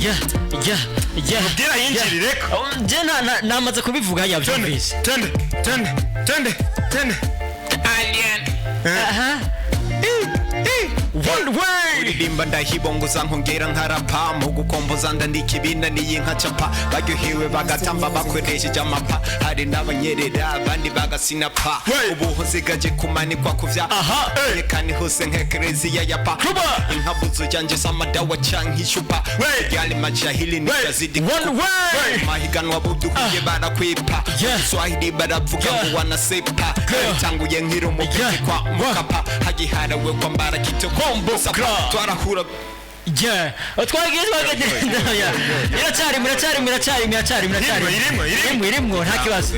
Yeah. Ubwira yinjirireko. Je namaze kubivuga, yabyumvise. Twende, twende, twende, twende. Alien. Aha. One way. Uririmba ndahibongoza, nkongera nkarapa mu gukomboza, ndandika ibinaniye nkacapa, baryohewe bagatamba bakoresheje amapa, hari n'abanyerera abandi bagasinapa. Wey. Ubu nsigaje kumanikwa ku vya kani hose nk'ekereziya ya pa. Kuba. Inkabuzo yanje z'amadawa canke icupa. Wey. Yali majahili nitazidi. One way. Mahiganwa buduhuye barakwipa. Swahili baravuga ngo wanasepa. Bitanguye nkiri umupeti kwa Mukapa, hagiharawe kwambara kitoko. Club. Twarahura. Yeah. Twagiye, twagiye. Yeah. Iracyari, iracyari, iracyari, iracyari, iracyari. Irimwo, irimwo, irimwo, irimwo, nta kibazo.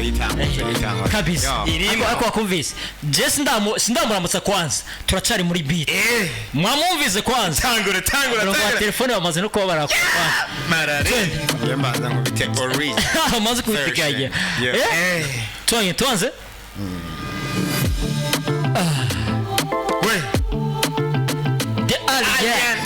Kabisa. Irimwo. Ako wakumvise. Je sindamuramutsa kwanza. Turacari muri beat. Mwamwumvise kwanza. Tangura, tangura, Umurongo wa tangura. telefone bamaze no kuba barakora. Marare. Mbanza nkubite ori. Bamaze kubiteganya. Yeah. Eh? Tuanze, tuanze. We. The Alien.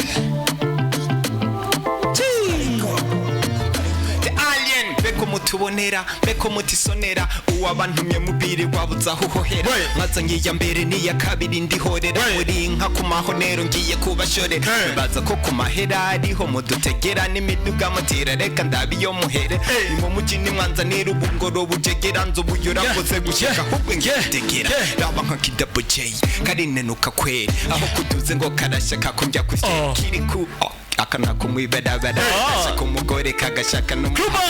The Alien, beko mutubonera, beko mutisonera, uwabantumye mubiri wabuze aho uhohera. Wey. Maze ngiya mbere n'iya kabiri ndihorera. Wey. Muri nka ku mahonero ngiye kubashorera. Hey. Baza ko ku mahera ariho mudutegera n'imiduga mutira, reka ndabiyo muhere. Hey. Ni mu mujyi nimwanzanira ubungoro bujegera, nzubuyura mbuze gushika, ahubwo ngitegera. Raba nka Kidabo J karinenuka kweri, aho kuduze ngo karashaka ko njya kufye. Oh. Kiri ku oh, aka nako mwibarabara gashaka umugore kagashaka Kuba.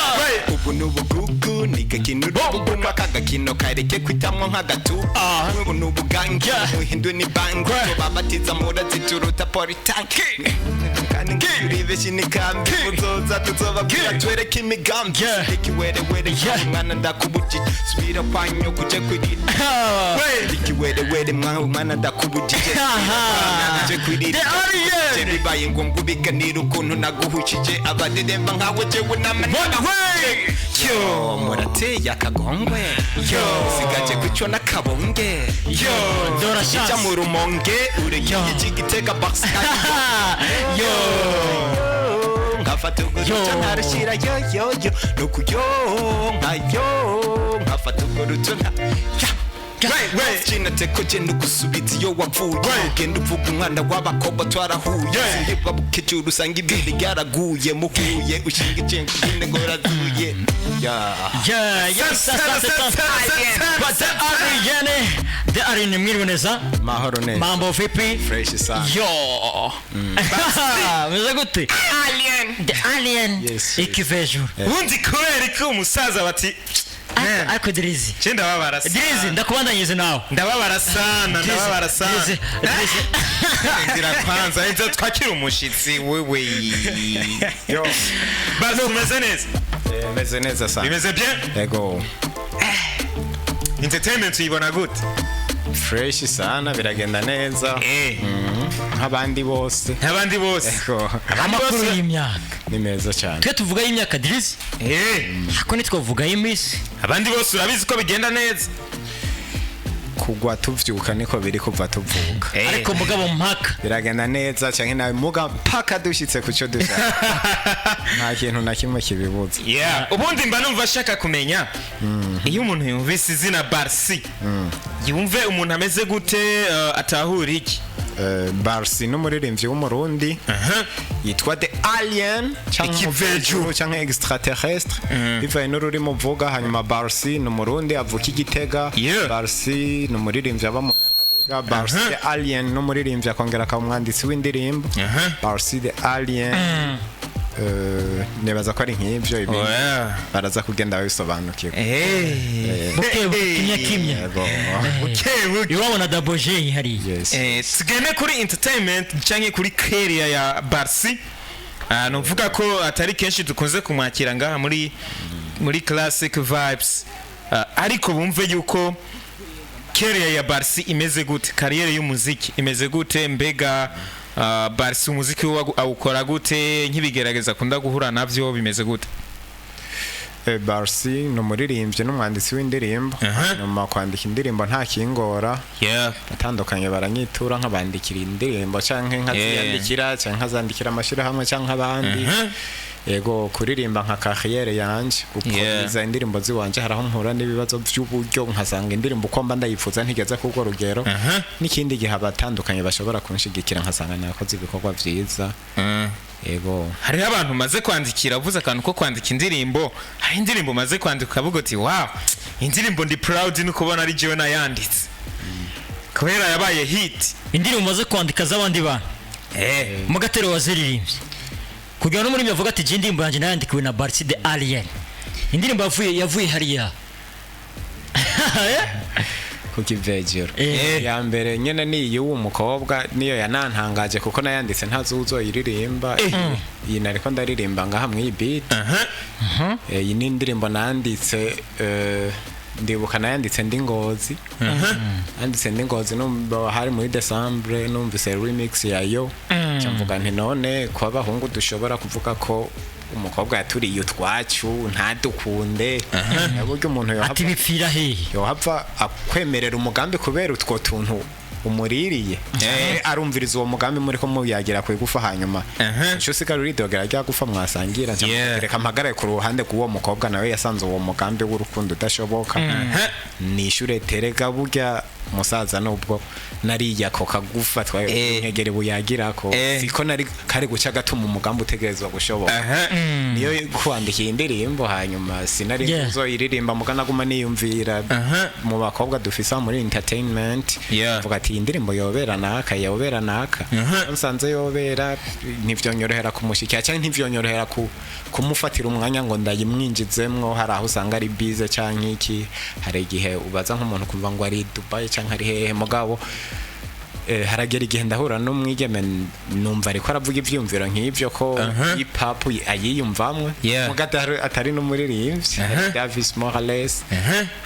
n'umu ubu n'ubugugu ni gakino urubuguma kagakino kareke kwitamwo nk'agatuba. Ubu n'ubugangi muhindwe ni bangi babatiza murazituruta politanki, kandi ngiribeshi ni kambi muzoza tuzobabwira twereke imigambi. Ikiwerewere mwana ndakubujije, subira kwanyu kuje kwirira. Ikiwerewere mwana ndakubujije, kuje kwirira. The Alien. Je bibaye ngombwa ubiganira ukuntu naguhushije abadedemba nkawe jewe n'amanama. Yo murateye akagongwe, yo sigaje kuco n'akabonge, yo Dora ijya chance. mu Rumonge urekeye igitega box. Yo. Nkafata uguruca Yo. nkarushyira yo yo yo nuku yo nka yo nkafata uguruca nka ya. Kinateko genda ugusubiza iyo wavuye, ugenda uvuga umwana w'abakobwa twarahuye, babukeje usanga ibindi ryaraguye, muhuye ushinga icenga ugende ngo razuye. Yeah. Yeah, yes, sa, sa, sa, sa. But The Alien, The Alien, mwiriwe neza. Mahoro neza. Mambo vipi? Fresh sana. Yo. Meze gute? Alien. The Alien. Yes. Ikivejuru. Ubundi kubera ko umusaza bati Ariko Drizzy. Je ndababara sana. Drizzy, ndakubandanyirize nawe. Ndababara sana, ndababara sana. Drizzy, Drizzy. Ngira kwanza inza twakira umushitsi wewe. Yo. Basi umeze neza. Meze neza sana. Bimeze bien? Yego. Entertainment uyibona gute? Fresh sana, biragenda neza. Nk'abandi bose. Nk'abandi bose. Yego. Amakuru y'imyaka. Ni meza cyane. Twe tuvuga y'imyaka, Drizzy. Ako ntitwavuga y'iminsi. Abandi bose urabizi ko bigenda neza. Kugwa tuvyuka niko biri kuva tuvuka. Ariko mugabo mpaka. Biragenda neza cyane nawe muga mpaka dushitse ku cyo dushaka, nta kintu na kimwe kibibuza. Yeah. Ubundi mba numva ashaka kumenya iyo umuntu yumvise izina Barsi yumve umuntu ameze gute, atahura iki? Barsi n'umuririmbyi w'Umurundi yitwa The Alien canke Ikivejuru. Umuvejuru canke extraterrestre bivaye n'ururimi uvuga. Hanyuma Barsi ni Umurundi avuka Igitega. Barsi ni umuririmbyi aba mu Nyakabiga. Barsi The Alien ni umuririmbyi akongera akaba umwanditsi w'indirimbo. Barsi The Alien, nibaza ko ari nk'ibyo, ibindi baraza kugenda babisobanukirwa. Buke buke, kimya kimya. Yego. Buke buke. Iwabo na Double J hariya. Yes. Tugende kuri entertainment canke kuri career ya Barsi. Ah, nuvuga ko atari kenshi dukunze kumwakira ngaha muri Classic Vibes. Ah, ariko bumve yuko career ya Barsi imeze gute, carrière y'umuziki imeze gute, mbega Barsi umuziki we awukora gute, nk'ibigerageza akunda guhura navyo bimeze gute? Barsi ni umuririmbyi n'umwanditsi w'indirimbo. Nyuma kwandika indirimbo nta kingora. Atandukanye baranyitura nkabandikira indirimbo canke nkaziyandikira canke nkazandikira amashyirahamwe canke abandi. Yego, kuririmba nka carrière yanje, guproduza indirimbo ziwanje. Haraho mpura n'ibibazo by'uburyo, nkasanga indirimbo uko mba ndayifuza ntigeze kurwo rugero. N'ikindi gihe abatandukanye bashobora kunshigikira, nkasanga nakoze ibikorwa vyiza. Yego. Hariho abantu umaze kwandikira, uvuze akantu ko kwandika indirimbo, hari indirimbo umaze kwandika ukavuga uti: "Wow, indirimbo ndi proud no kubona ari jewe nayanditse kubera yabaye hit"? Indirimbo umaze kwandika z'abandi bantu mu gatero waziririmbye, kugira ngo n'umuririmbyi avuga ati: "Jye indirimbo yanjye nayandikiwe na Barsi the Alien, indirimbo yavuye hariya." Ku kivejero. Ya mbere nyene ni iy'uwo mukobwa, niyo yanantangaje kuko nayanditse ntazi uzoyiririmba. Iyi nariko ndaririmba ngaha mw'iyi beat. Iyi ni indirimbo nanditse, ndibuka nayanditse ndi Ngozi, nanditse ndi Ngozi, numva hari muri Decembre, numvise remix yayo, nca mvuga nti: "None ko abahungu dushobora kuvuga ko umukobwa yaturiye utwacu ntadukunde, burya umuntu yohava Ati bipfira hehe? yohava akwemerera umugambi kubera utwo tuntu umuririye." Arumviriza uwo mugambi muri ko muyagira ku igufa, hanyuma nco usigara uridogera rya gufa mwasangira. Nca reka mpagarare ku ruhande rw'uwo mukobwa nawe yasanze uwo mugambi w'urukundo udashoboka, nishure terega burya musaza, nubwo nariya ko kagufa twaye nkegere buyagirako, siko nari kari guca gatuma umugambi utegerezwa gushoboka. Niyo kwandikiye indirimbo, hanyuma sinari nzoyiririmba, muga naguma niyumvira mu bakobwa dufise aho muri entertainment, mvuga ati: "Iyi ndirimbo yobera naka, yobera naka." Nsanze yobera, ntivyonyorohera kumushikira cyangwa ntivyonyorohera kumufatira umwanya ngo ndayimwinjizemwo. Hari aho usanga ari bize canke iki, hari igihe ubaza nk'umuntu kumva ngo ari Dubai canke ari hehe. Mugabo haragera igihe ndahura n'umwigeme, numva ariko aravuga ivyiyumviro nk'ivyo ko hip hop ayiyumvamwe, muga atari n'umuririmbyi, Davis Morales.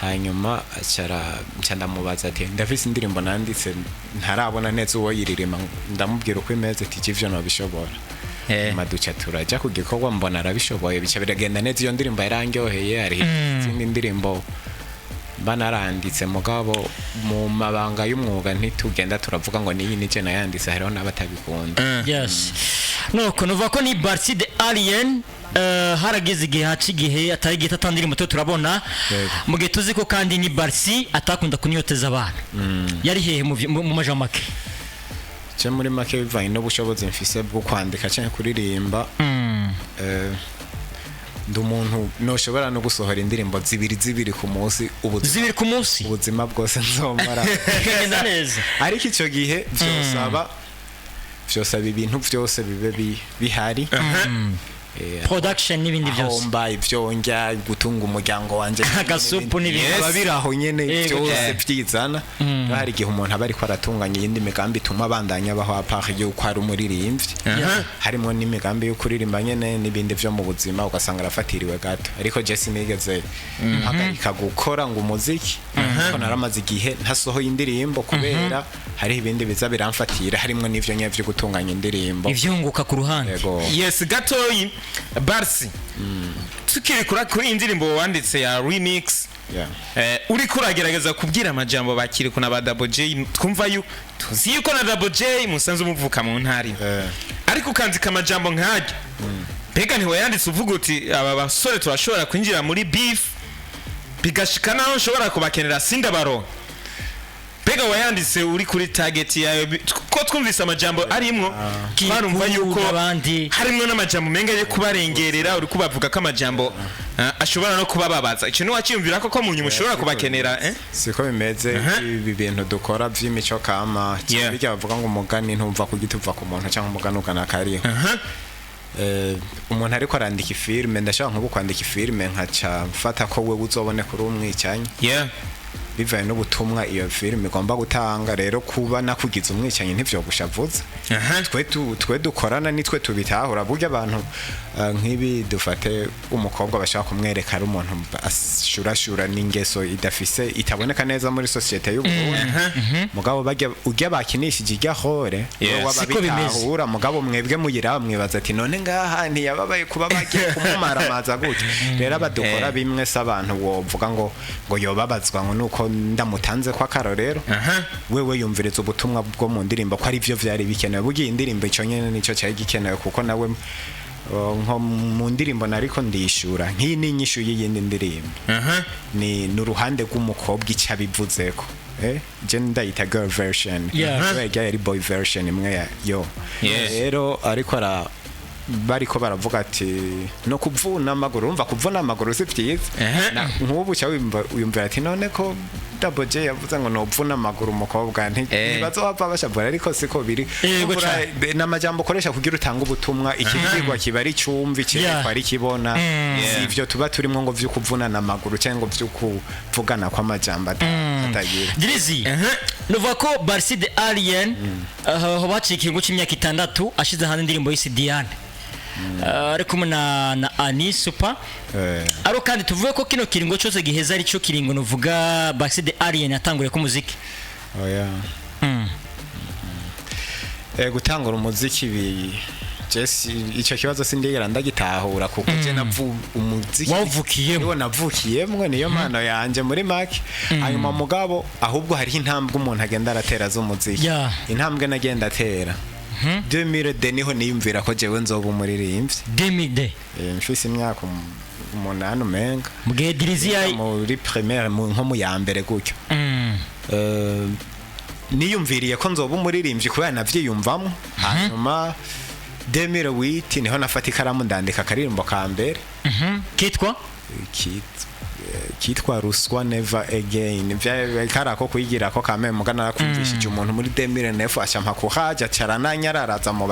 Hanyuma acara nca ndamubaza ati: "Ndafise indirimbo nanditse ntarabona neza uwo yiririmba." Ndamubwira uko imeze, ati: "Ivyo nobishobora?" Nyuma duca turajya ku gikorwa, mbona arabishoboye, bica biragenda neza. Iyo ndirimbo yarangyoheye. Hari izindi ndirimbo mba naranditse, mugabo mu mabanga y'umwuga ntitugenda turavuga ngo niyi nije nayanditse, hariho n'abatabikunda. Yes, nuko nuvuga ko ni Barsi the Alien. Harageze igihe, haca igihe atari igihe atandirimbo tuba turabona. Yego. Mu gihe tuzi ko kandi ni Barsi atakunda kunyoteza abantu, yari hehe mu majambo make? Je muri make, bivanye n'ubushobozi mfise bwo kwandika cyangwa kuririmba, ndi umuntu noshobora no gusohora indirimbo zibiri zibiri ku munsi ubuzima, Zibiri ku munsi? ubuzima bwose nzomara. Bikagenda neza. Ariko icyo gihe vyosaba ibintu byose bibe bihari. Production n'ibindi byose. Ahomba ibyo njya gutunga umuryango wanje, Agasupu n'ibindi. Biba biri aho nyene, byose byizana. Rero hari igihe umuntu aba ariko aratunganya iyindi migambi ituma abandanya abaho à part yuko ari umuririmbyi, harimo n'imigambi yo kuririmba nyene n'ibindi vyo mu buzima, ugasanga arafatiriwe gato. Ariko je sinigeze mpagarika gukora ngo umuziki, kuko naramaze igihe ntasohoye indirimbo kubera hariho ibindi biza biramfatira, harimo n'ivyo nyene vyo gutunganya indirimbo. Ivyunguka ku ruhande. Yego. Yes, gatoyi Barsi, tukiri kuri iyi ndirimbo wanditse ya remix, uriko uragerageza kubwira amajambo bakiri kuna ba Double J, twumva yuko tuzi yuko na Double J musanze umuvuka mu ntara imwe. Ariko ukandika amajambo nk'ajya, mbega ntiwayanditse uvuga uti: "Aba basore turashobora kwinjira muri beef, bigashika naho nshobora kubakenera sindabaronka"? Mbega wayanditse uri kuri target yawe? Ko twumvise amajambo arimwo, twarumva yuko abandi harimwo n'amajambo menga yo kubarengerera, uri kubavuga ko amajambo ashobora no kubababaza. Ico ntiwaciyumvira ko mu nyuma ushobora kubakenera, eh? Siko bimeze. Ibi bintu dukora vy'imico kama, bijya bavuga ngo umugani ntumva ku giti uva ku muntu, cyangwa umugani ugana kariho. Umuntu ariko arandika ifilme, ndashaka nko kwandika ifilme nkaca mfata ko wewe uzoboneka uri umwicanyi, bivaye n'ubutumwa iyo filime igomba gutanga. Rero kuba nakugize umwicanyi ntivyogushavuza. Twe dukorana nitwe tubitahura. Burya abantu, nk'ibi dufate umukobwa bashaka kumwereka ari umuntu ashurashura n'ingeso idafise, itaboneka neza muri société y'Uburundi, mugabo bajya ujya bakinishije ijya hore Siko bimeze. Babitahura, mugabo mwebwe muyiraba mwibaza ati: "None ngaha ntiyababaye kuba bagiye kumumaramaza gutya?" Rero abadukora bimwe se abantu wovuga ngo yobabazwa ngo nuko ndamutanze ko akarorero. Wewe yumviriza ubutumwa bwo mu ndirimbo ko ari byo vyari bikenewe. Burya iyi ndirimbo ico nyene nico cyari gikenewe, kuko nawe Nko mu ndirimbo nariko ndishura, nk'iyi ni inyishu y'iyindi ndirimbo, ni uruhande rw'umukobwa icyo abivuzeko. Je ndayita girl version, kubera irya yari boy version imwe ya yo. Rero ariko ara bariko baravuga ati no kuvuna amaguru, urumva kuvuna amaguru si byiza. Nk'ubu uca wiyumvira ati none ko Double J yavuze ngo nopfuna amaguru umukobwa, ntibazohava bashavura, ariko siko biri. Yego Urumva, cane. n'amajambo ukoresha kugira utange ubutumwa, ikibwirwa kiba ari cyumva, icyerekwa ari kibona. Si ivyo tuba turimo ngo vyo kuvunana amaguru cyangwa ngo vyo kuvugana kw'amajambo atagira. Drizzy, nuvuga ko Barsi the Alien aho baciye ikiringo cy'imyaka 6 ashize hanze indirimbo yise Diane, ari kumwe na Ani Super. Aro kandi tuvuge ko kino kiringo cyose giheza ari cyo kiringo nuvuga Barsi the Alien yatanguriye ku muziki? Oya. Gutangura umuziki bi Jesse, icyo kibazo sindigera ndagitahura kuko je navu umuziki Wawuvukiyemo. niwo navukiyemwo, niyo mpano yanje muri make. Hanyuma mugabo ahubwo hariho intambwe umuntu agenda aratera z'umuziki. Intambwe nagenda atera, 2000 niho niyumvira ko jewe nzoba umuririmbyi. 2000? Mfise imyaka 8 umenga. Mu gihe Drizzy yari Muri primaire, nko mu ya mbere gutyo. Niyumviriye ko nzoba umuririmbyi kubera navyiyumvamo. Hanyuma 2008 niho nafata ikaramu ndandika akaririmbo ka mbere. Kitwa? Kitwa Ruswa Never Again. Kari ako kwigira ko kameme, muga narakumvishije umuntu muri 2009, acampa kuhaja acarananyararaza mu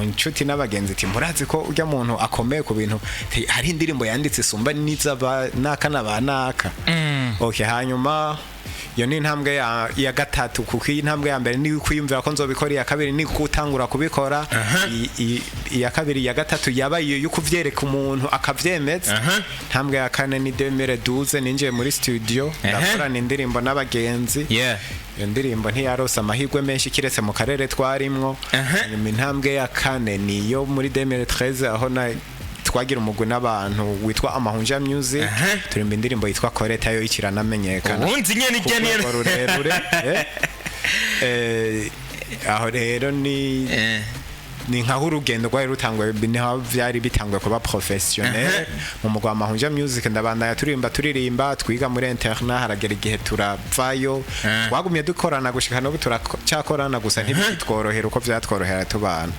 nshuti n'abagenzi ati murazi ko urya muntu akomeye ku bintu. Ati, hari indirimbo yanditse isumba n'izaba naka na ba naka. Okay, hanyuma iyo ni intambwe ya gatatu, kuko iyi ntambwe ya mbere ni kwiyumvira ko nzobikora, iya kabiri ni gutangura kubikora, iya kabiri, iya gatatu yabaye iyo yo kuvyereka umuntu akavyemeza. Intambwe ya kane ni 2012, ninjiye muri studio, ndakorana indirimbo n'abagenzi. Iyo ndirimbo ntiyarose amahirwe menshi kiretse mu karere twarimwo. Hanyuma intambwe ya kane niyo muri 2013, aho na twagira umugwi n'abantu witwa Amahunja Music, turimba indirimbo yitwa Koreta, yo ikiranamenyekana Ubundi nyene ku ijya niyo rwego rurerure. Aho rero ni ni nkaho urugendo rwari rutanguye, niho vyari bitanguye kuba professionnel mu mugwa wa Mahunja Music. Ndabandanya turirimba, turirimba, twiga muri internat, haragera igihe turavayo. Twagumye dukorana gushika n'ubu turacyakorana, gusa ntibitworohera uko vyatworohera tubana.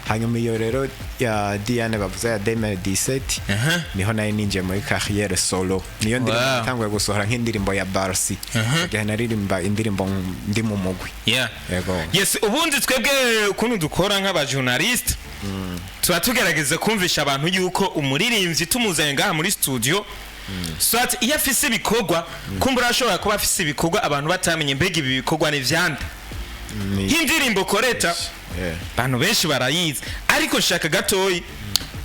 Hanyuma iyo rero ya Diane bavuze ya 2017, niho nari ninjiye muri carrière solo, niyo ndirimbo natanguye gusohora nk'indirimbo ya Barsi, igihe naririmba indirimbo ndi mu mugwi. Yego. Yes, ubundi twebwe ukuntu dukora nk'abajournaliste, tuba tugerageza kumvisha abantu yuko umuririmbyi tumuzanye ngaha muri studio, soit iyo afise ibikorwa, kumbura ashobora kuba afise ibikorwa abantu batamenye, mbega ibi bikorwa ni vyande? Nk'indirimbo Koreta, abantu benshi barayizi, ariko nshaka gatoyi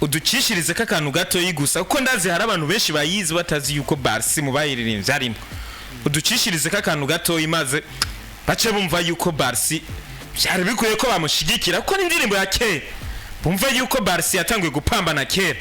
uducishirize ko akantu gatoyi gusa, kuko ndazi hari abantu benshi bayizi batazi yuko Barsi mu bayiririmbye arimo. Uducishirize ko akantu gatoyi maze bace bumva yuko Barsi byari bikwiye ko bamushigikira, kuko ni indirimbo ya kera, bumva yuko Barsi yatanguye gupambana kera.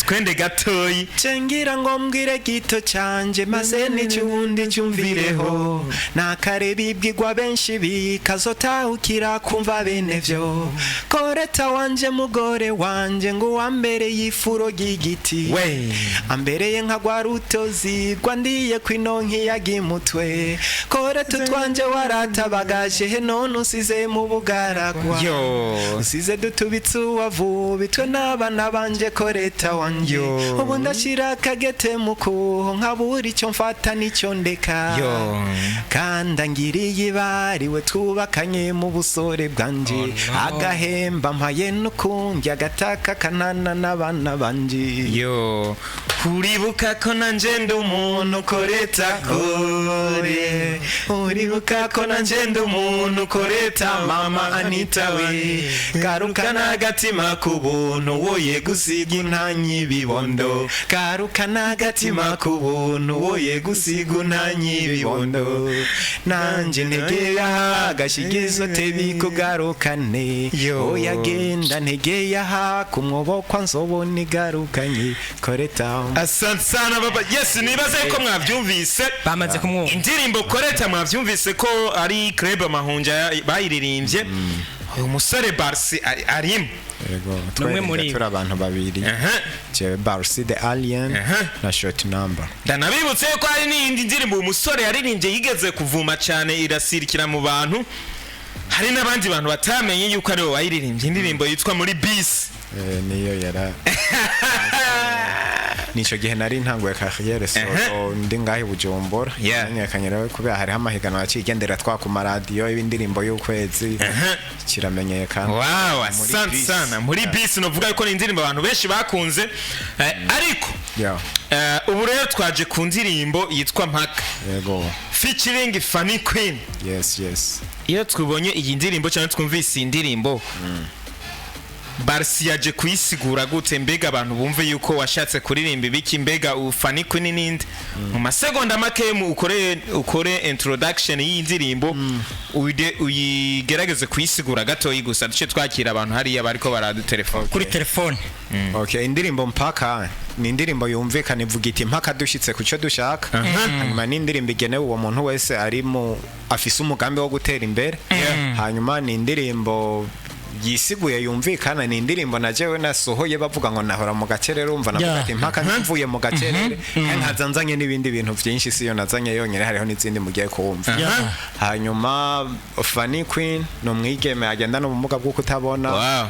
Twende gatoyi. Cengira ngo mbwire gito canje maze n'ikiwundi cyumvireho, nakare bibwirwa benshi bikazotahukira kumva bene vyo. Koreta wanje, mugore wanje, ngo wambere y'ifuro ry'igiti, We. ambereye nka rwa rutozi rwandiye kwino nkiyaga imutwe. Koreta utwanje waratabagaje, he none usize mu bugaragwa, Yo. usize dutubitse uwavu bitwe n'abana banje. Koreta wanje, Yo. ubu ndashira akagete mu kuho, nkabura icyo mfata n'icyo ndeka. Yo. Kandi angiriye ibariwe twubakanye mu busore bwanje, agahemba mpaye n'ukundi, agataka kanana n'abana banje. Yo, uribuka ko nanje ndi umuntu, Koreta, kore Uribuka ko nanje ndi umuntu, Koreta, mama Anita we, garuka n'agatima k'ubuntu, woye gusiga intanyi ibibondo, garuka n'agatima k'ubuntu, woye gusiga intanyi ibibondo, nanje ntegeye agashigizo tebikugarukane. Yo. Oya genda, ntegeye aha kumwobokwa nzobona igarukanye, Koreta. Asante sana baba. Yes, nibaze ko mwavyumvise. Bamaze kumwumva. Indirimbo Koreta mwavyumvise ko ari Club Amahunja bayiririmbye. Uyu musore Barsi arimo. Yego. Numwe muri Twe turi abantu babiri. Jewe Barsi the Alien na Short Number. Ndanabibutse ko hari n'iyindi ndirimbo uyu musore yaririmbye yigeze kuvuma cyane, irasirikira mu bantu. Hari n'abandi bantu batamenye yuko ariwe wayiririmbye, indirimbo yitwa "Muri Bisi". Niyo yara nico gihe nari ntanguye carrière solo, ndi ngaho i Bujumbura. Namenyekanye rero kubera hariho amahiganwa yaciye igendera twa ku maradiyo y'indirimbo y'ukwezi, kiramenyekana. Wow. Muri Asante bisi. sana. "Muri Bisi" novuga ko ni indirimbo abantu benshi bakunze. Ariko ubu rero twaje ku ndirimbo yitwa "Mpaka" featuring Fanny Queen. Yes. Iyo twubonye iyi ndirimbo cyangwa twumvise iyi ndirimbo, Barsi yaje kuyisigura gute? Mbega abantu bumve yuko washatse kuririmba ibiki? Mbega ubu Fanny Queen ninde? Mu masegonda make mu ukore introduction y'iyi ndirimbo, uyigerageze kuyisigura gatoyi gusa, duce twakira abantu hariya bariko baradutelefona. Kuri telefone. Okay, indirimbo "Mpaka" ni indirimbo yumvikana, ivuga iti mpaka dushitse ku cyo dushaka. Hanyuma ni indirimbo igenewe uwo muntu wese ari mu afise umugambi wo gutera imbere. Hanyuma ni indirimbo yisiguye, yumvikana. Ni indirimbo na jewe nasohoye bavuga ngo nahora mu gacerere. Urumva navuga ati mpaka mvuye mu gacerere, kandi nkaza nzanye n'ibindi bintu byinshi. Si yo nazanye yonyine, hariho n'izindi mugiye kuwumva. Hanyuma Fanny Queen ni umwigeme agendana ubumuga bwo kutabona.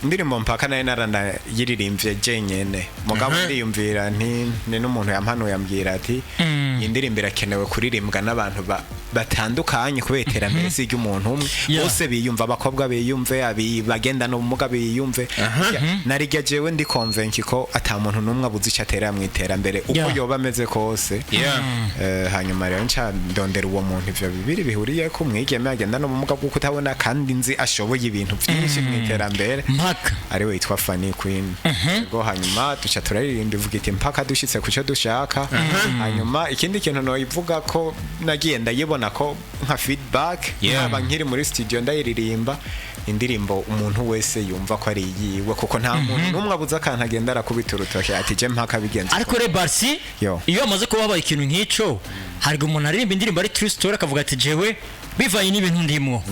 Indirimbo "Mpaka" nayo naranayiririmbye jenyene, mugabo ndiyumvira nti ni n'umuntu yampanuye, ambwira ati iyi ndirimbo irakenewe kuririmbwa n'abantu batandukanye, kubera iterambere si iry'umuntu umwe. Bose biyumva, abakobwa biyumve, bagendana ubumuga biyumve. Narijya jewe ndi convaincu ko ata muntu n'umwe abuze icyo atera mu iterambere, uko yoba ameze kose. Hanyuma rero nca ndondera uwo muntu ivyo bibiri bihuriye ko umwigeme agendana ubumuga bwo kutabona, kandi nzi ashoboye ibintu byinshi mu iterambere, Mpaka. ariwe yitwa Fanny Queen. Yego, hanyuma duca turaririmba, ivuga iti mpaka dushitse ku cyo dushaka. Hanyuma ikindi kintu noyivuga ko nagiye ndayibona ko nka feedback, nkaba nkiri muri studio ndayiririmba, indirimbo umuntu wese yumva ko ari iyiwe, kuko nta muntu n'umwe abuze akantu agenda arakubita urutoki ati je mpaka bigenze. Ariko rero Barsi, Yo. iyo hamaze kuba habaye ikintu nk'icyo, hari umuntu aririmba indirimbo ari true story, akavuga ati jewe bivanye n'ibintu ndimwo,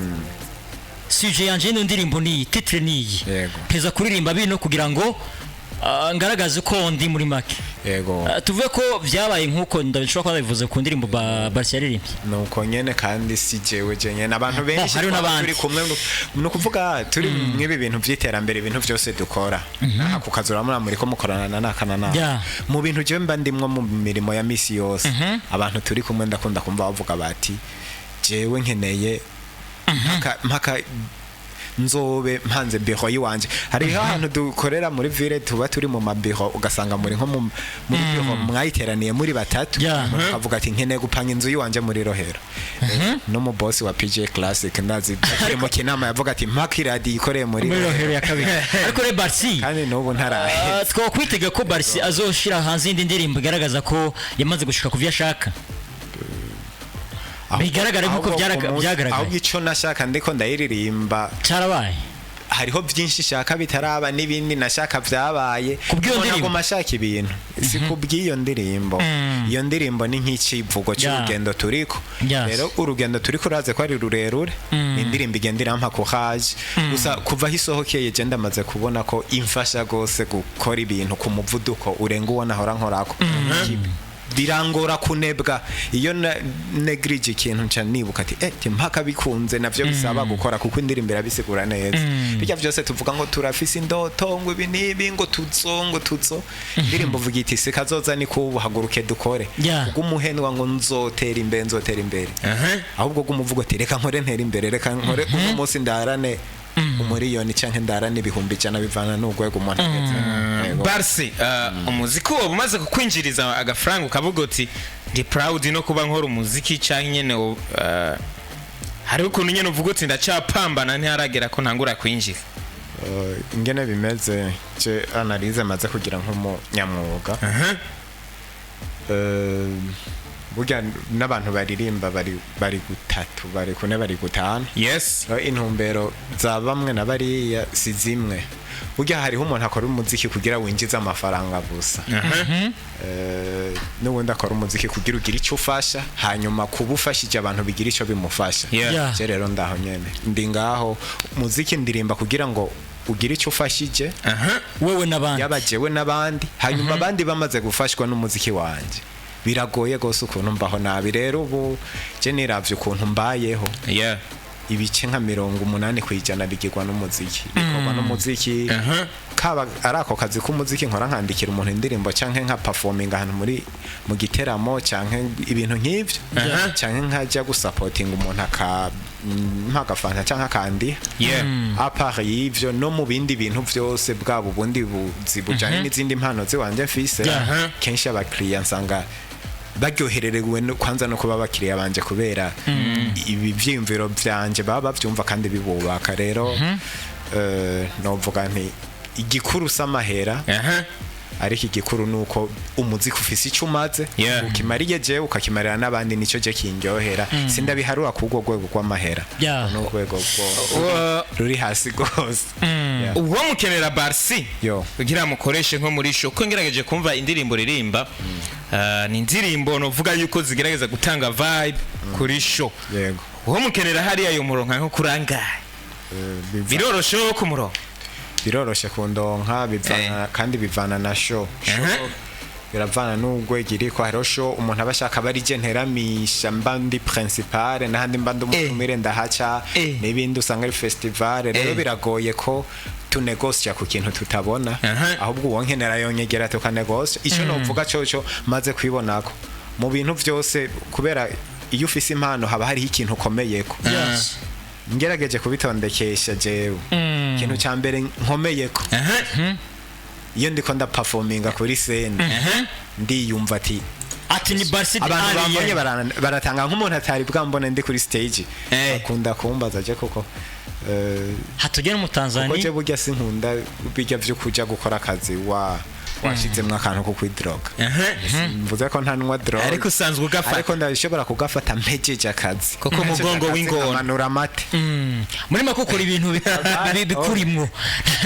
sujet yanje y'ino ndirimbo niyi, titre niyi, peza kuririmba bino kugira ngo ngaragaze uko ndi muri make. Tuvuge ko byabaye nk'uko ndabishobora kuba bivuze ku ndirimbo Barsi yaririmbye? Nuko nyene, kandi si jewe jenyene, abantu benshi hariho twaba n'abandi. turi kumwe. Ni ukuvuga turi mw'ibi bintu vy'iterambere, ibintu vyose dukora aha ku kazi, urabona muriko mukorana na naka na naka. Mu bintu jewe mba ndimwo mu mirimo ya misi yose, abantu turi kumwe ndakunda kumva bavuga bati jewe nkeneye mpaka nzobe mpanze biro yiwanje. Hariho ahantu dukorera muri ville, tuba turi mu mabiro, ugasanga muri nko muri biro mwayiteraniye muri batatu. Umuntu akavuga ati nkeneye gupanga inzu yiwanje muri Rohero. No mu boss wa PJ Classic, ndazi akiri mu kinama, yavuga ati mpaka iradiyo ikoreye muri Muri Rohero. Rohero ya kabiri. Ariko rero Barsi, Kandi n'ubu ntarahe. Twakwitega ko Barsi azoshira hanze indi ndirimbo igaragaza ko yamaze gushika ku vyo ashaka, bigaragara nk'uko Ahubwo byagaragaye. Ahubwo ico nashaka ndiko ndayiririmba Carabaye. hariho byinshi shaka bitaraba, n'ibindi nashaka byabaye. Kubw'iyo Ubona ndirimbo? Naguma ashaka ibintu, si kubw'iyo ndirimbo. Iyo ndirimbo ni nk'icivugo cy'urugendo turiko. Rero urugendo turiko uraze ko ari rurerure. Ni indirimbo igenda irampa courage gusa. Kuva aho isohokeye, je ndamaze kubona ko imfasha gose gukora ibintu ku muvuduko urenga uwo nahora nkorako. Birangora kunebwa. Iyo negrije ikintu, nca nibuka ati ti mpaka bikunze. Navyo bisaba gukora, kuko indirimbo irabisigura neza. Bijya byose tuvuga ngo turafise indoto, ngo ibi n'ibi, ngo tuzo, ngo tuzo, indirimbo uvuga iti sikazoza ni kubu, haguruke dukore. Ubwo ngo nzotera imbere, nzotera imbere, ahubwo bw'umuvugo ati reka nkore ntere imbere, reka nkore uno munsi ndarane umuriyoni canke ndarane 100,000, bivana n'urwego umuntu ageze. Yego. Barsi, umuziki woba umaze kukwinjiriza agafaranga ukavuga uti ndi proud no kuba nkora umuziki, canke nyene hariho ukuntu nyene uvuga uti ndacapambana, ntiharagera ko ntangura kwinjira? Ingene bimeze, je analyse maze kugira nk'umunyamwuga. Burya n'abantu baririmba bari gutatu, bari kune, bari gutanu. Rero intumbero za bamwe na bariya si zimwe. Burya hariho umuntu akora umuziki kugira winjize amafaranga gusa, n'ubundi akora umuziki kugira ugire icyo ufasha, hanyuma kuba ufashije abantu bigira icyo bimufasha. Je rero ndaho nyene, ndi ngaho. Umuziki ndirimba kugira ngo ugire icyo ufashije wewe n'abandi, yaba jewe n'abandi. Hanyuma abandi bamaze gufashwa n'umuziki wanje, biragoye gose ukuntu mbaho nabi. Rero ubu je niravye ukuntu mbayeho, ibice nka 80% bigirwa n'umuziki, bikorwa n'umuziki, kaba ari ako kazi k'umuziki nkora, nkandikira umuntu indirimbo, canke nka performing ahantu muri mu giteramo, canke ibintu nk'ivyo, canke nkajya gusapotinga umuntu aka mpagafanta canke akandiha. À part y'ivyo, no mu bindi bintu vyose, bwaba ubundi buzi bujanye n'izindi mpano ziwanje mfise, kenshi abakiriya nsanga baryohererewe kwanza no kuba abakiriya banje, kubera ibi vyiyumviro vyanje baba bavyumva kandi bibubaka. Rero novuga nti igikuru s'amahera, ariko igikuru ni uko umuziki ufise icyo umaze, ukimariye jewe, ukakimarira n'abandi. Nicyo je kindyohera. Sindabiharura k'urwo rwego rw'amahera. Ni urwego ruri hasi rwose. Yeah. Uwo mukenera Barsi Yo. kugira mukoreshe nko muri show, ko ngerageje kumva indirimbo ririmba, ni indirimbo novuga yuko zigerageza gutanga vibe kuri show. Yego. Uwo mukenera hariya yo muronka nko kurangaye? Biroroshe wo kumuronka? Biroroshe kundonka, bivana kandi bivana na show. Show biravana n'urwego iriko. Hariho show umuntu aba ashaka aba ari je nteramisha, mba ndi principale, n'ahandi mba ndi umutumire ndahaca, n'ibindi usanga ari festival. Rero biragoye ko tunegosya ku kintu tutabona. Ahubwo uwo nkenera yonyegera tukanegosya. Icyo novuga coco maze kwibonako mu bintu byose, kubera iyo ufise impano haba hariho ikintu ukomeyeko. Ngerageje kubitondekesha, jewe ikintu cya mbere nkomeyeko, iyo ndiko ndaperforminga kuri scène, ndiyumva ati ati ni Barsi the abantu bambonye Alien. baratanga. Nk'umuntu atari bwambone ndi kuri stage, bakunda kumbaza je kuko hatugera mu kuko Tanzania. Je burya sinkunda bijya vyo kuja gukora akazi wa washizemwo akantu ko kwidroga. Mvuze ko ntanywa drogue, Ariko usanzwe ugafata. Ariko ndashobora kugafata mpejeje akazi. Koko Mpejeje mugongo akazi, w'ingona. nkamanura amate. Muri make ukora ibintu bikurimwo,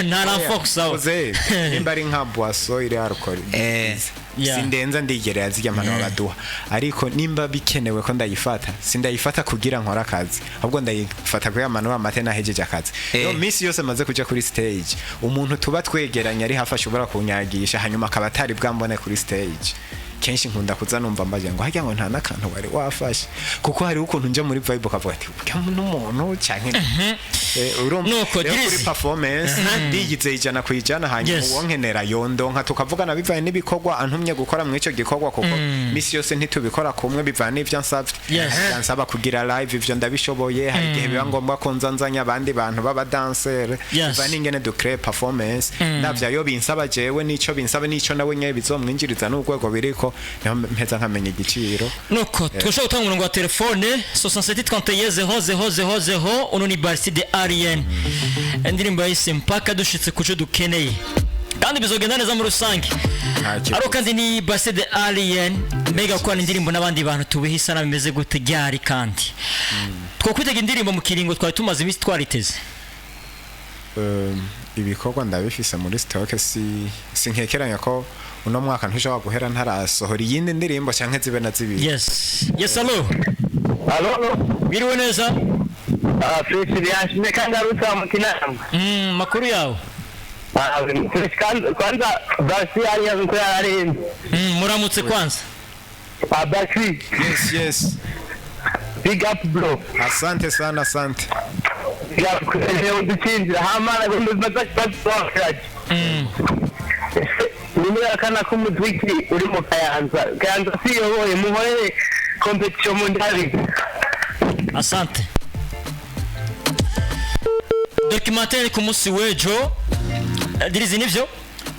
nta renfort sawa. Uze, nimba ari nka boisson iri alcool, sindenza ndigerera zirya mpano baduha. Ariko nimba bikenewe ko ndayifata, sindayifata kugira nkora akazi, ahubwo ndayifata kugira manura amate nahejeje akazi. Rero minsi yose maze kuja kuri stage, umuntu tuba twegeranye ari hafi ashobora kunyagisha, hanyuma akaba atari bwambone kuri stage, kenshi nkunda kuza numva mbaje ngo harya ngo nta n'akantu wari wafashe, kuko hariho ukuntu nja muri vibe ukavuga ati burya n'umuntu canke urumva. Nuko, Rero kuri Drizzy. performance ndigize 100%, hanyuma uwo nkenera yondonka tukavugana bivanye n'ibikorwa antumye gukora mu ico gikorwa, kuko misi yose ntitubikora kumwe, bivanye n'ivyo ansavye. Ansaba kugira live, ivyo ndabishoboye. Hari igihe biba ngombwa ko nza nzanye abandi bantu b'abadansere, bivanye n'ingene ducrée performance. Ndavyo ayo binsaba jewe n'ico binsaba n'ico nawe nyene bizomwinjiriza n'urwego biriko, niho mpeza nkamenya igiciro. Nuko twashobora gutanga umurongo wa telefone 67 31 0 0 0 0. Uno ni Barsi the Alien, indirimbo yahise mpaka dushitse kuco dukeneye, kandi bizogenda neza muri rusange. Nta kibazo. Ariko kandi ni Barsi the Alien, mbega gukorana indirimbo n'abandi bantu tubiha isana bimeze gute ryari, kandi twokwitega indirimbo mu kiringo twari tumaze iminsi twariteze? Ibikorwa ndabifise muri stock. Si sinkekeranya ko uno mwaka ntushobora guhera ntarasohora iyindi ndirimbo canke zibe na zibiri. Yes, allo? Allo, allo. Biriwe neza? Ah, fresh byanshimye kandi arutsa mu kinama. Makuru yawe? Ah, fresh kandi kwanza Barsi yari yazi ko yararenze. Muramutse kwanza. Ah, Barsi, Yes. Big up, bro. Asante sana, asante. Big up leo dukinjira hamana ngo mbaza kibazo. Nimera kana ko umuziki uri mu Kayanza. Kayanza siyoboye, muhorere competition mu ndabi. Asante. Documentaire ku munsi w'ejo. Drizzy, nivyo?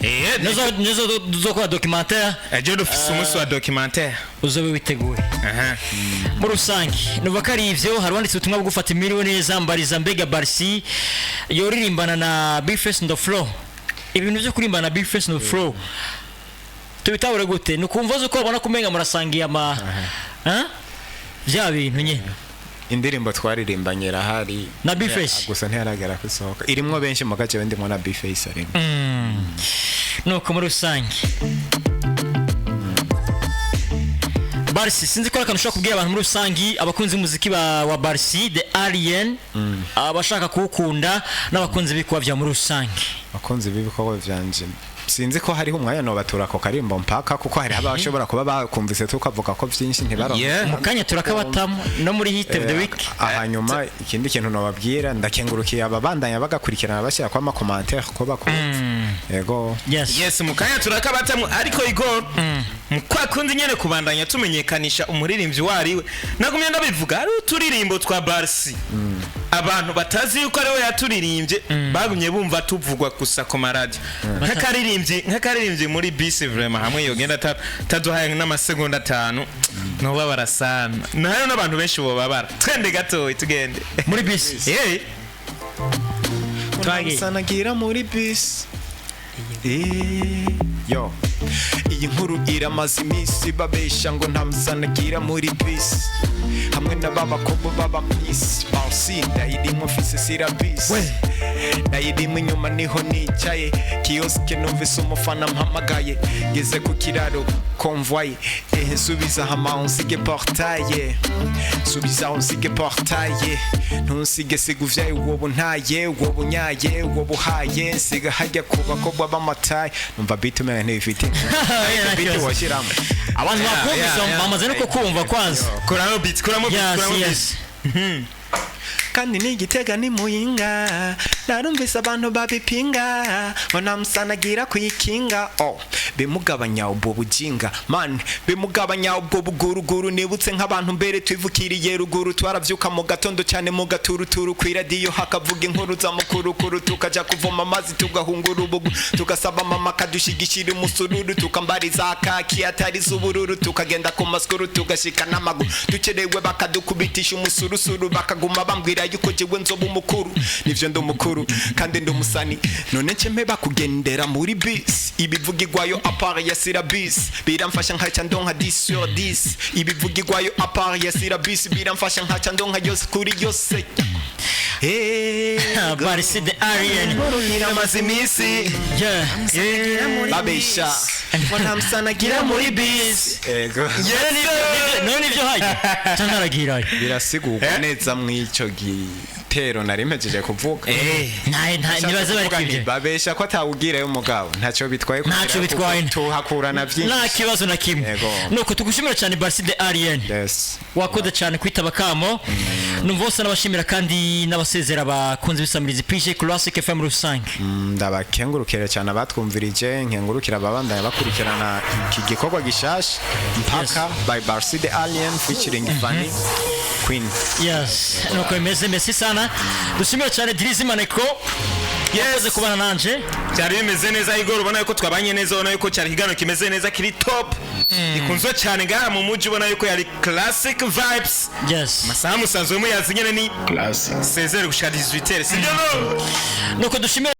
Eh. Nizo duzokora documentaire. Ejo dufise umunsi wa documentaire. Uzobe witeguye. Muri rusange nuva ko ari ivyo. Hari uwanditse ubutumwa bwo gufata imiriwe neza, mbariza mbega Barsi yoririmbana na Bface on the Floor. Ibintu byo kurimbana na Bface on the Floor tubitabure gute? Ni ukumva uzi ko babona kumenga murasangiye ama Hein? Vya bintu nye. Indirimbo twaririmbanye irahari. Na B-Face? Gusa ntiharagera kusohoka. Irimwo benshi mu gace, ndimwo na B-Face arimo. Nuko muri rusange, Barsi, sinzi ko ari akantu ushobora kubwira abantu muri rusange, abakunzi b'umuziki wa Barsi the Alien, abashaka kuwukunda n'abakunzi b'ibikuba bya muri rusange. Abakunzi b'ibikorwa vyanje, sinzi ko hariho umwanya nobatura ako karimbo mpaka, kuko hariho abashobora kuba bakumvise tukavuga ko vyinshi ntibaronke. Mu kanya turakabatamo no muri hit of the week. Hanyuma ikindi kintu nobabwira, ndakengurukiye ababandanya bagakurikirana, bashyira kwa ama commentaire ko bakumva, yego. Yes. Yes, mu kanya turakabatamo, ariko Igor, mu kwa kundi nyene kubandanya tumenyekanisha umuririmbyi wariwe, nagumye ndabivuga, hari uturirimbo twa Barsi abantu batazi yuko ariwe yaturirimbye, bagumye bumva tuvugwa gusa ku maradiyo, nk'akaririmbyi muri bisi. Vraiment, hamwe yogenda taduhaye n'amasegonda 5, ntubabara sana, nayo n'abantu benshi bobabara. Twende gatoyi, tugende. Muri bisi. Yeah. Twagiye. Sanagira muri bisi. Yo, iyi nkuru iramaze iminsi, babesha ngo nta musanagira muri bisi hamwe na b'abakobwa b'aba miss Barsi. Ndayirimo, mfise sirabisi, ndayirimo inyuma niho nicaye kiosque, numvise umufana mpamagaye, ngeze ku kiraro convoy, ehe, nsubiza hama unsige portaye, subiza unsige portaye, ntunsige, siga uvyaye wowe ntaye, wowe unyaye, wowe uhaye, nsiga hajya ku bakobwa b'amataye. Numva beat umenga ntibifite beat washyiramo. Abantu bakumvise, bamaze no kukumva kwanza. Kuramo beat, kuramo beat, kuramo beat. Kandi ni Igitega ni Muyinga, narumvise abantu babipinga ngo ntamusanagira kuyikinga. Oh, bimugabanya ubwo bujinga man, bimugabanya ubwo buguruguru. Nibutse nk'abantu mbere twivukiriye ruguru, twaravyuka mu gatondo cyane mu gaturuturu, ku iradiyo hakavuga inkuru za mukurukuru, tukaja kuvoma amazi, tugahungura ubugu, tugasaba mama akadushigishira umusururu, tukambariza kaki atari z'ubururu, tukagenda ku maskuru, tugashika n'amaguru, dukerewe bakadukubitisha umusurusuru, bakaguma bambwira yuko jewe nzoba umukuru. Nivyo, ndi umukuru kandi ndi umusani. None nce bakugendera muri bisi, ibivugirwayo à part ya sirabisi biramfasha nkaca ndonka 10 sur 10. Ibivugirwayo à part ya sirabisi biramfasha nkaca ndonka yose kuri yose. Hey, Barsi the Alien. Iramaze iminsi babesha ngo nta musanagira muri bisi. Ego. None nivyo hajya cyangwa aragirayo? Birasigurwa neza mw'ico gitero nari mpejeje kuvuga. Nta nibaze bari Kuvuga nti kwibyo. Babesha ko atawugirayo umugabo, ntacyo bitwaye. Ntacyo bitwaye. Tuhakurana byinshi. Nta kibazo na kimwe. Yego. Nuko tugushimira cyane, Barsi the Alien. Yes. Wakoze cyane kwitaba kamo. Numva bose n'abashimira kandi n'abasezera abakunzi b'isamirizi PJ Classic FM rusange. Ndabakengurukira cyane abatwumvirije, nkengurukira ababandanya bakurikirana iki gikorwa gishasha Mpaka by Barsi the Alien featuring Fanny Queen. Yes, nuko bimeze. Merci sana. Dushimira cyane Drizzy Maneko, yakoze kubana nanje. Byari bimeze neza, Igor. Ubona yuko twabanye neza, ubona yuko cyari ikiganiro kimeze neza, kiri top, gikunzwe cyane ngaha mu mujyi. Ubona yuko yari Classic Vibes. Masaha musanzwe muyazi nyene ni Classic. 16h gushika 18h, sibyo no? Nuko dushimira.